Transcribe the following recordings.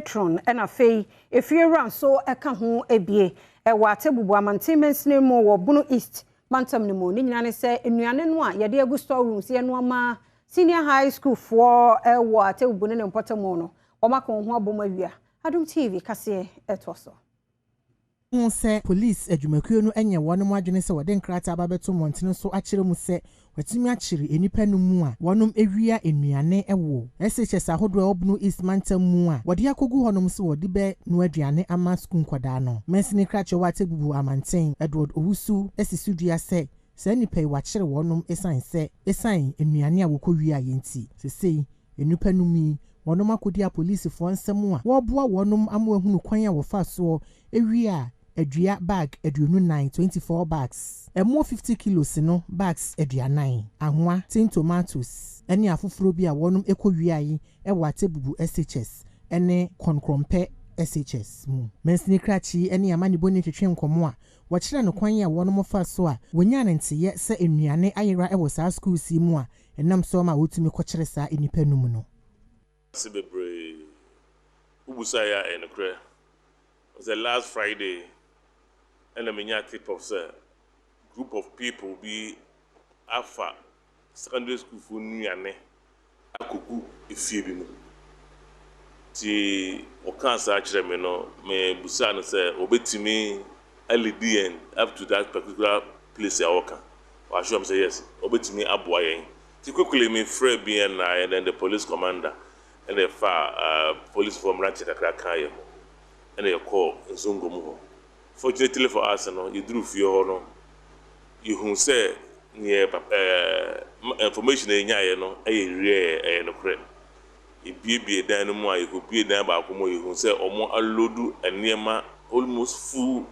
Matron ɛna afei efiewura nso ɛka ho ebie ɛwɔ Atebubu amanten mansini mu wɔ Bono East mantam no mu. Ne nyinaa ne sɛ nnuane no a yɛde agu store rooms yɛ no ama senior high school foɔ ɛwɔ Atebubu ne ne mpɔtam no, wɔn aka wɔn ho abom awia. Adom TV kaseɛ ɛtoɔ so. Ho sɛ police adwumakuo no anya wɔn adwene sɛ wɔde nkrataa ba bɛto mmɔntene so akyerɛ mu sɛ wɔatumi akyere nnipa no mu a wɔnom awia nnuane wɔ SHS ahodoɔ a ɛwɔ Bono East mantam mu a wɔde akɔgu hɔnom sɛ wɔde bɛ no aduane ama sukuu nkwadaa no. Mansini krakye wɔ Atebubu amanten, Edward Owusu, asi so dua sɛ saa nnipa yi wɔakyere wɔnom ɛsiane sɛ ɛsiane nnuane a wɔkɔ wia yɛ nti. Sesei nnipa no mu yi wɔnom akɔdi apolisifoɔ nsɛm a wɔreboa wɔnom ama ahunu kwan a wɔfa soɔ ewia adua bag 24, 24 bags, ɛmo 50 kilos no bags 40, ahoa, tin tomatoes ɛne afoforɔ bi a wɔnom ɛkɔ wia yi ɛwɔ Atebubu SHS ɛne Kɔnkrɔmpɛ SHS mu. Mansini krakye ɛne amanibɔ twetwe nkɔmɔ a wɔkyerɛ no kwan a wɔnom fa so a wɔnya ne nteyɛ sɛ nnuane ayera ɛwɔ saa schools yi mu a ɛnam so ma wɔtumi kɔkyerɛ saa nnipa no mu no. Ase bebree wobusa yɛ a ɛyɛ nokorɛ sɛ last Friday ɛna menya tip of sɛ group of people bi afa secondary school foɔ nnuane akɔgu efie bi mu. Nti wɔkaa saa kyerɛ me no, mebusaa no sɛ obetumi alead yɛn up to that particular place a wɔka. Wɔassure me sɛ yes, obetumi aboa yɛn. Nti quickly mefrɛ BNI and then the police commander ɛna ɛfa policefoɔ mmeranteɛ kakra kaa yɛn ho ɛna yɛkɔɔ Nzongo mu hɔ. Fortunately for us no, yɛduru fie hɔ no, yɛhu sɛ neɛ information a yɛnyaeɛ no ɛyɛ real, ɛyɛ nokorɛ. Yɛbuebue dan no mu a yɛkɔbue dan baako mu a, yɛhu sɛ ɔmo aload nneɛma almost full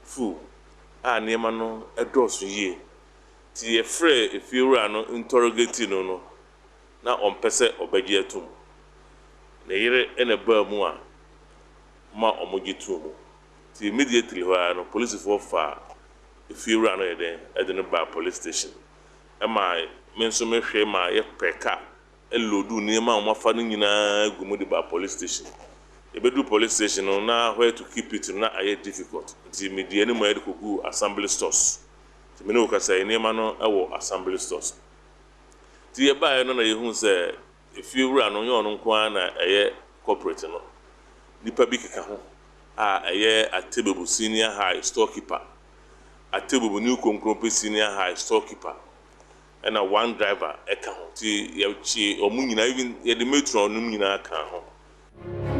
full a nneɛma no ɛdɔɔso yie. Nti yɛfrɛ efiewura no interrogate no, na ɔmpɛ sɛ ɔbɛgye atom. Ne yere ɛna baa mu a ma ɔmo gye too mu. Nti immediately hɔ ara no, polisifoɔ fa efiewura no yɛ dɛn ɛde no baa police station, ɛma me nso mehwɛ ma yɛpɛ car ɛload nneɛma a wɔafa no nyinaa gu mu de ba police station. Yɛbɛduru police station no na where to keep it no na ayɛ difficult, nti mede anim a yɛde kɔgu assembly stores. Nti me ne wo kasa yi, nneɛma no ɛwɔ assembly stores. Nti yɛbaeɛ no na yɛhu sɛ efiewura no nyɛ ɔno nko ara na ɛyɛ culprit no, nipa bi keka ho a ɛyɛ Atebubu Senior High storekeeper, Atebubu New Konkrompe Senior High storekeeper, ɛna one driver ɛka ho. Nti yɛkye ɔmo nyinaa, even yɛde matron no nyinaa ka ho.